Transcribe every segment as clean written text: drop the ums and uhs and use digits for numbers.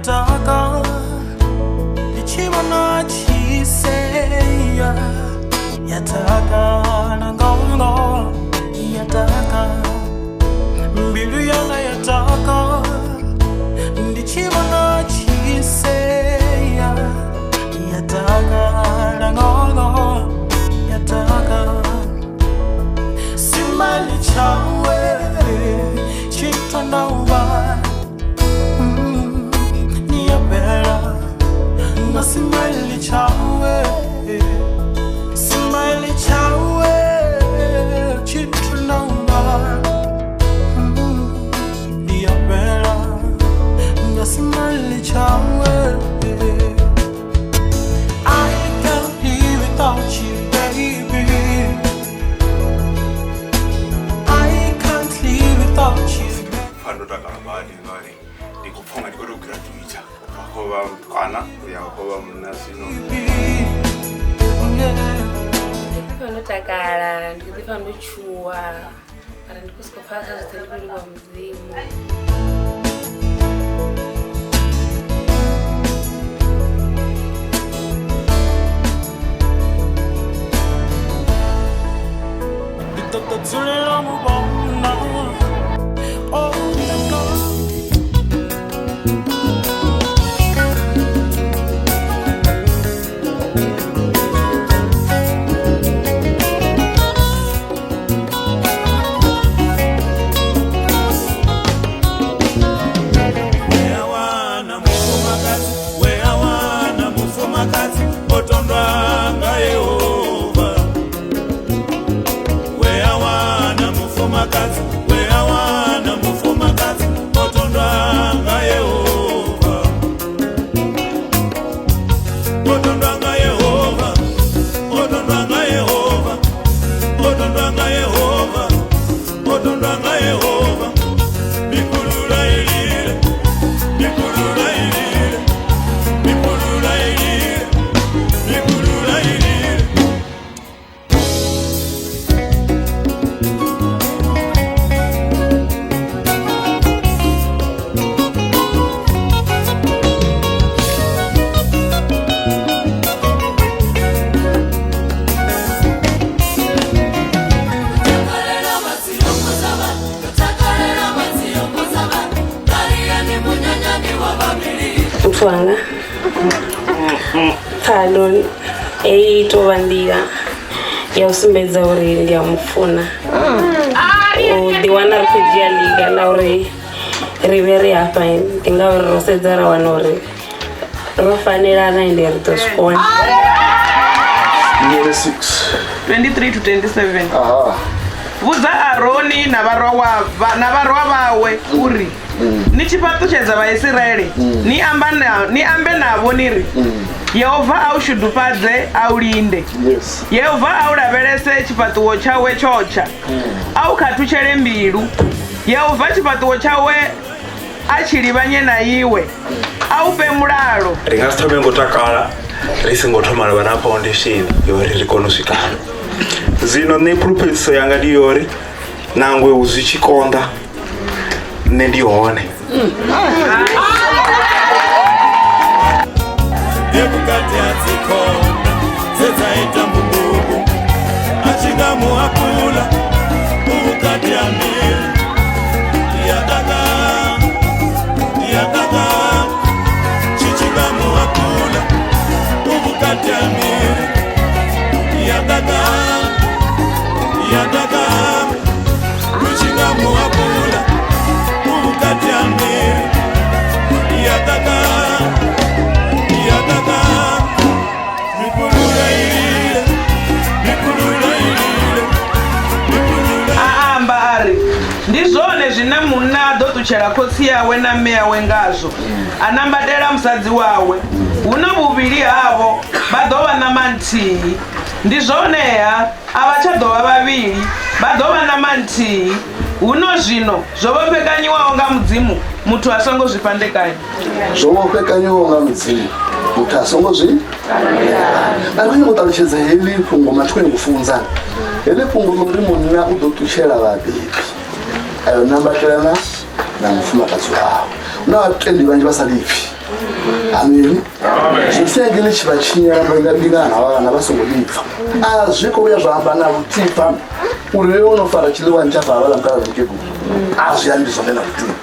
takala ndi tshi vhona tshiseya ya takala ngoho ya takala mbilu yanga ya takala ndi tshi vhona tshiseya ya takala ngoho ya takala simali chawe chitandauba Simali chawe, simali chawe, chitundamba, diabela, simali chawe. I can't live without you, baby. I can't live without you. Pando takalabadi ngari, ndikuphonga ndikoti graduate. Khoba mntwana uyakoba mna sino Ndipfa ndo takala ndipfa ndo tshuwa mara ndi khou sokou pfa kha zwoṱhe ndi khou livhuwa Mudzimu. Ndi ṱoḓa dzulela muvhona oh. Muthu wanga pfano heyi tou vha nḓila ya u sumbedza uri ndi a mufuna. U ḓiwana ri khou dzhia ḽiga ḽa uri ri vhe ri hafha ndi ngauri ro sedza ra wana uri ro fanelana ende ri ḓo zwi kona. 23 to 27. Vhudza Aroni na vharwa vhawe uri ni tshi fhaṱutshedza Vhaisiraele ni ambe navho ni ri Yehova a u shudufhadze a u linde. Yehova a u lavhelese tshifhaṱuwo tshawe tshotsha a u khathutshele mbilu. Yehova tshifhaṱuwo tshawe a tshi livhanye na iwe a u fhe mulalo. Ri nga si thome ngo takala ri songo thoma vha na foundation yori ri kone u swika. Zwino nṋe phuluphedziso yanga ndi yori nangwe hu zwi tshi konḓa nṋe ndi hone. Vhukati ha dzikhonda dze dza ita mbububu a tshi nga muhapula u vhukati ha mbilu ya daga tshi tshi nga muhapula u vhukati ha mbilu ya daga lu tshi nga muhapula u vhukati ha mbilu ya daga. A amba a ri ndi zwone zwine munna a ḓo ṱutshela khotsi yawe na mme yawe ngazwo a nambatela musadzi wawe huno vhuvhili havho vha ḓo vha ṋama nthihi. Ndi zwoneha a vha tsha ḓo vha vhavhili vha ḓo vha ṋama nthihi. Huno zwino zwo vhofhekanyiwaho nga Mudzimu muthu a songo zwi fhandekanya. Zwo vhofhekanyiwaho nga Mudzimu muthu a songo zwi fhandekanya. A ri khou ṱalutshedza heḽi fhungo mathi khou funza heḽi fhungo ḽo uri munna u ḓo ṱutshela vhabebi ayo nambatelana na mufumakadzi wawe. Hu na vhatendi vhanzhi vha sa lipfi. Ameni. Zwi sia ngei ḽi tshi vha tshinyela mbingano havha vhana vha songo ḽi pfa. A zwi khou vhuya zwa amba na luthihi fhano uri iwe wo no fara tshiḽiwani tsha bva havhaḽa mukalaha na mukegulu. A zwi ambi zwone na luthihi.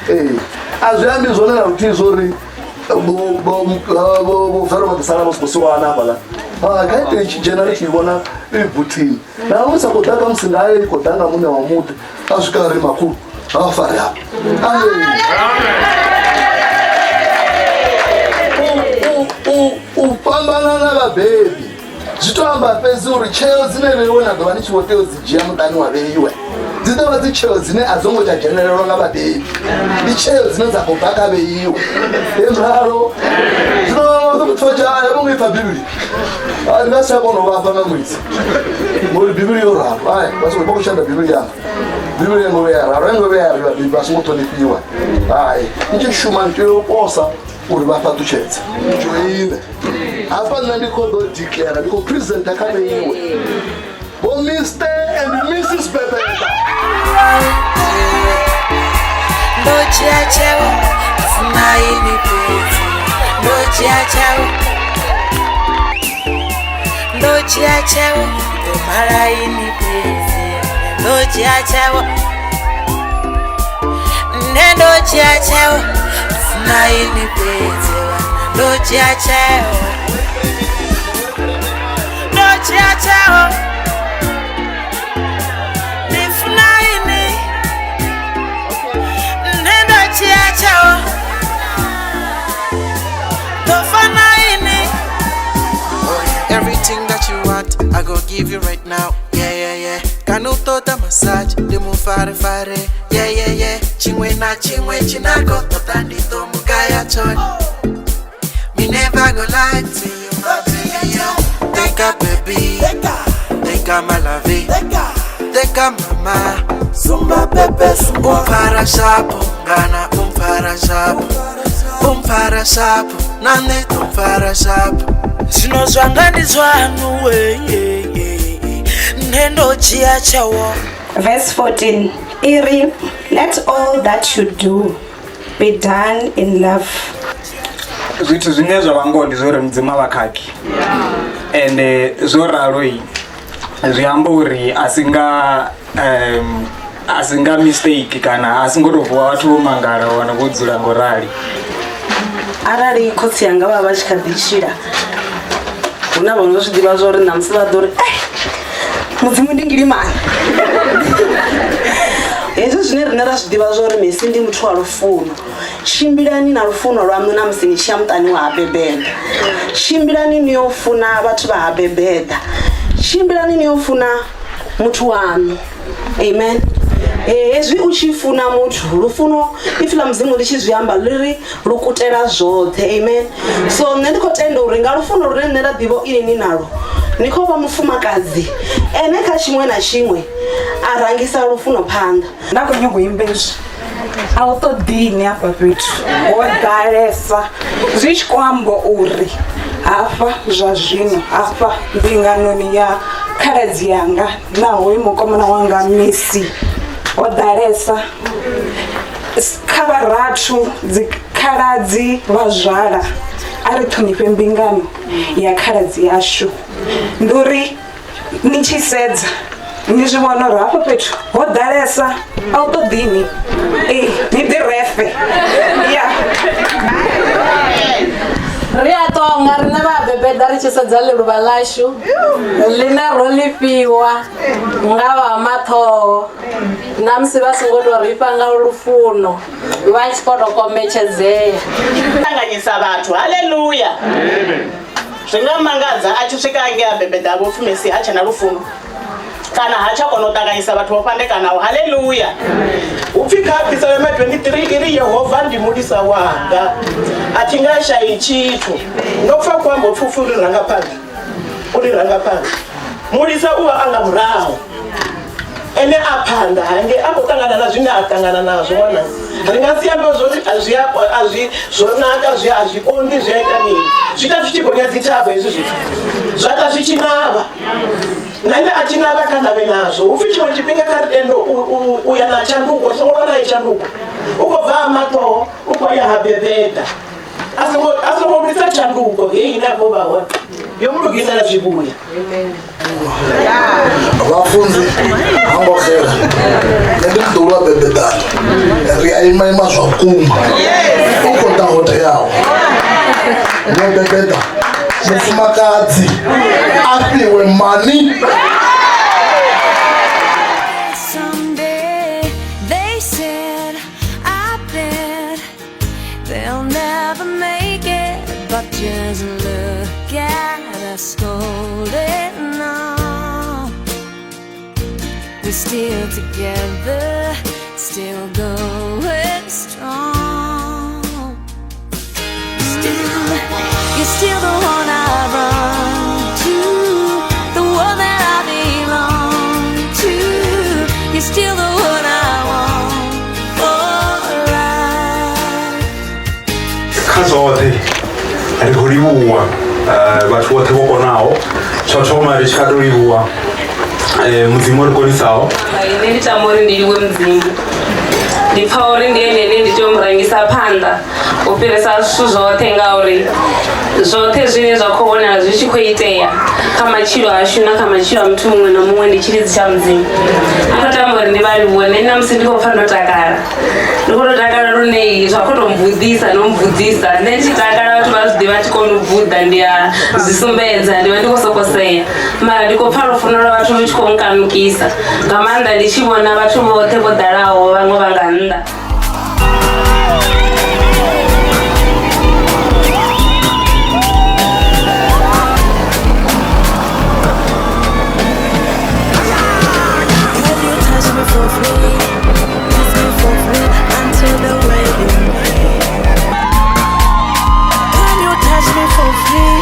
Ee, a zwi ambi zwone na luthihi zwo ri vho Vero vha ḓo sala vho sokou siwana hafhaḽa. Kha ite i tshi dzhena ri tshi i vhona i buthini. Naho i sa khou ḓa khamusi ngayo i khou ḓa nga muṋe wa muḓi a swika a ri makhulu a fare hafha. U fhambana na vhabebi zwi to amba fhedzi uri tsheo dzine vheiwe na ḓovha ni tshi vho tea u dzi dzhia muṱani wa vheiwe dzi ḓo vha dzi tsheo dzine a dzo ngo tsha dzhenelelwa nga vhabebi, ndi tsheo dzine dza khou bva kha vheiwe. Hezwalo zwino pfha vho ngo ipfa bivhili ndi nga si tsha kona u vhafha nga ṅwedzi ngori bivhili yo ralo. Ai vha songo vha khou shanda bivhili yanga, bivhili yo ngo vhuya ya ralo, yo ngo vhuya ya ri vhabebi vha songo ṱhonifhiwa. Hai ni tshi shuma ni tea u posa uri vha fhaṱutshedze joine hafha. Nṋe ndi khou ḓo declare, ndi khou presenta kha vheiwe vho Mr and Mrs Bebeta. Ndo dzhia tsheo funa ini fhedzi, ndo dzhia tsheo, ndo dzhia tsheo ndo mala ini fhedzi, ndo dzhia tsheo, nṋe ndo dzhia tsheo funa ini fhedzi, ndo dzhia tsheo, ndo dzhia tsheo ndi funa ini, nṋe ndo dzhia tsheo ndo fana ini. Everything that you want, I go give you right now. Yeah, yeah, yeah. Kana u ṱoḓa massage, ndi mufare fare. Yeah, yeah, yeah. Chingwe na chingwe chinako, ṱoḓa ndi ḓo mugaya tshone. Me never go lie to you, my baby. Yo. Take a baby, take a my lovey, take a mama. Zumba bebe zumba. Umfara shapo, ngana umfara shapo. Umfara shapo, nane umfara shapo. Zwino zwanga ndi zwanu we, nṋe ndo dzhia tsheo. Verse 14 Iri, let all that you do be done in love. Zwithu zwine zwa vha ngoho ndi zwo uri mudzimu a vha khakhi, ende zwo ralo i zwi amba uri a si nga a si nga mistake kana a si ngo to vuwa vhathu vho mangala wana vho dzula ngo rali. Arali khotsi anga vha vha tshi kha ḓi tshila, hu na vhono zwi ḓivha zwa uri ṋamusi vha ḓo ri mudzimu ndi ngilimani. Hezwi zwine riṋe ra zwi ḓivha zwa uri Messi ndi muthu wa lufuno, tshimbilani na lufuno lwaṋu na musi ni tshi ya muṱani wa ha Bebeḓa, tshimbilani ni yo funa vhathu vha ha Bebeḓa, tshimbilani ni yo funa muthu waṋu. Amen. Hezwi u tshi funa muthu, lufuno ipfi ḽa mudzimu ḽi tshi zwi amba ḽi ri lu kutela zwoṱhe. Amen. So nṋe ndi khou tenda uri nga lufuno lune nṋe nda ḓivha ini ni nalwo, ni khou vha mufumakadzi ene kha tshiṅwe na tshiṅwe a rangisa lufuno phanḓa. Nda khou nyanga u imba hezwi a u ṱoḓini hafha fhethu ho ḓalesa, zwi tshi khou amba uri hafha zwa zwino hafha mbinganoni ya khaladzi yanga na hoyu mukomana wanga Messi ho ḓalesa kha vharathu dzikhaladzi vha zwala. A ri ṱhonifhe mbingano ya khaladzi yashu. Ndi uri ni tshi sedza ni zwi vhona uri hafho fhethu ho ḓalesa a u ṱoḓini, ee ni ḓi refe ya. Ri a tonga riṋe vha Bebeḓa ri tshi sedza ḽiluvha ḽashu ḽine ro ḽi fhiwa nga vha maṱhoho, na musi vha songo tou ri fha nga lufuno vha tshi khou tou kombetshedzea. Ṱanganyisa vhathu, haleluya. Zwi nga mangadza a tshi swika ngei a Bebeḓa vho pfi Messi ha tshena lufuno kana ha tsha kona u ṱanganyisa vhathu vho fhandekanaho. Haleluya. Upfi kha Phisalema 23 iri Yehova ndi mulisa wanga, a thi nga shayi tshithu. Ndo pfa ku amba upfi uri ranga phanḓa, uri ranga phanḓa. Mulisa u vha a nga murahu, ene a phanḓa hange a khou ṱangana na zwine a ṱangana nazwo. Ṅwana ri nga si ambe zwori a zwi a zwi zwo naka, zwi a zwi konḓi, zwi a ita mini, zwi ita zwi tshi gonya dzithavha hezwi zwithu zwa ita zwi tshi navha. Na nṋe a thi navha kha navhe nazwo. Hu pfi tshiṅwe tshifhinga kha ri tende u ya na tshanduko, ri songo vha naye tshanduko. U khou bva ha maṱoho u khou ya ha Bebeḓa. A songo lwisa tshanduko heyi ine a khou vha hone yo mu lugisela zwivhuya. Vhafunzi hango xela, nṋe ndi muḓulu wa Bebedani, ri a ima ima zwa vhukuma, u khou ḓa ho teaho. Vho Bebeda, mufumakadzi a fhiwe mani. Someday they said, I bet they'll never make it, but just look at us holding on. We're still together, still going strong. Still, you're still the one I run to, the one that I belong to. You're still the one I want for life. Kha zwoṱhe ri khou livhuwa vhathu vhoṱhe vho konaho. Tsho thoma ri tshi kha tou livhuwa Mudzimu o ri konisaho. Nṋe ndi tama uri ndi livhuwe Mudzimu, ndi pfha uri ndi ene ane ndi tea u mu rangisa phanḓa u fhirisa zwithu zwoṱhe, ngauri zwoṱhe zwine zwa khou vhonala zwi tshi khou itea kha matshilo ashu na kha matshilo a muthu muṅwe na muṅwe ndi tshilidzi tsha Mudzimu. Ndi khou tama uri ndi vha livhuwe. Nṋe namusi ndi khou pfha ndo takala, ndi khou tou takala lune zwa khou tou mvuḓisa no mvuḓisa. Nṋe ndi tshi takala vhathu vha zwi ḓivha, thi koni u bvuḓa, ndi a zwi sumbedza, ndi vha ndi khou sokou sea, mara ndi khou pfha lufuno lwa vhathu lu tshi khou nkanukisa nga maanḓa ndi tshi vhona vhathu vhoṱhe vho ḓalaho vhaṅwe vha nga nnḓa. Can you touch me for free? Kiss me for free until the wedding day. Can you touch me for free?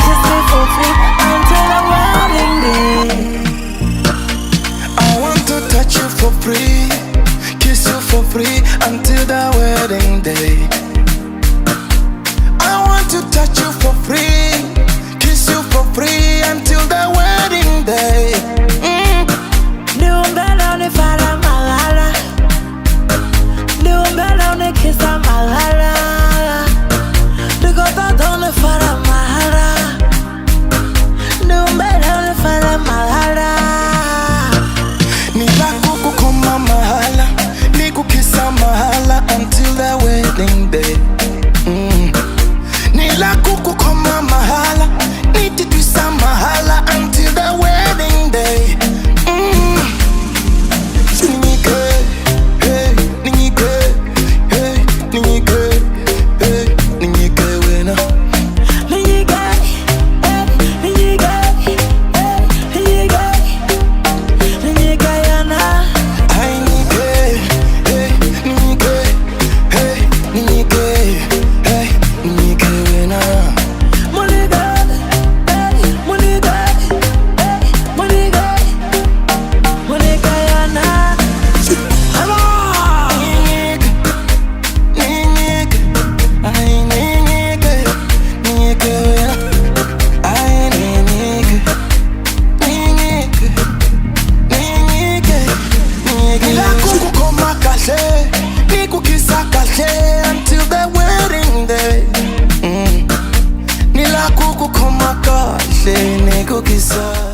Kiss me for free until the wedding day. I want to touch you for free, kiss you for free until the wedding day. I want to touch you for free, kiss you for free until the wedding day. Ndi humbela uni fara mahala, ndi humbela uni khisa mahala, ndi khou ṱoḓa uni fara mahala, ndi humbela uni fara mahala. Nilakukukhoma mahala, nikukisa mahala until the wedding day. Nilakukukhoma mahala, nititwisa mahala until the wedding day. Ninike, hey, ninike, hey, ninike, hey, ninike wena. Ninike, hey, ninike, hey, ninike, ninike yana. Ay, nike, hey, nike, hey, nike, hey, nike wena. Munike, hey, munike, hey, munike, munike yana. Ninike, ninike, ay, ninike, ninike wena. Ay, ninike, ninike, ninike, ninike. Nilakukukhoma kahle, nikukisa kahle until the wedding day. Nilakukukhoma kahle, nikukisa.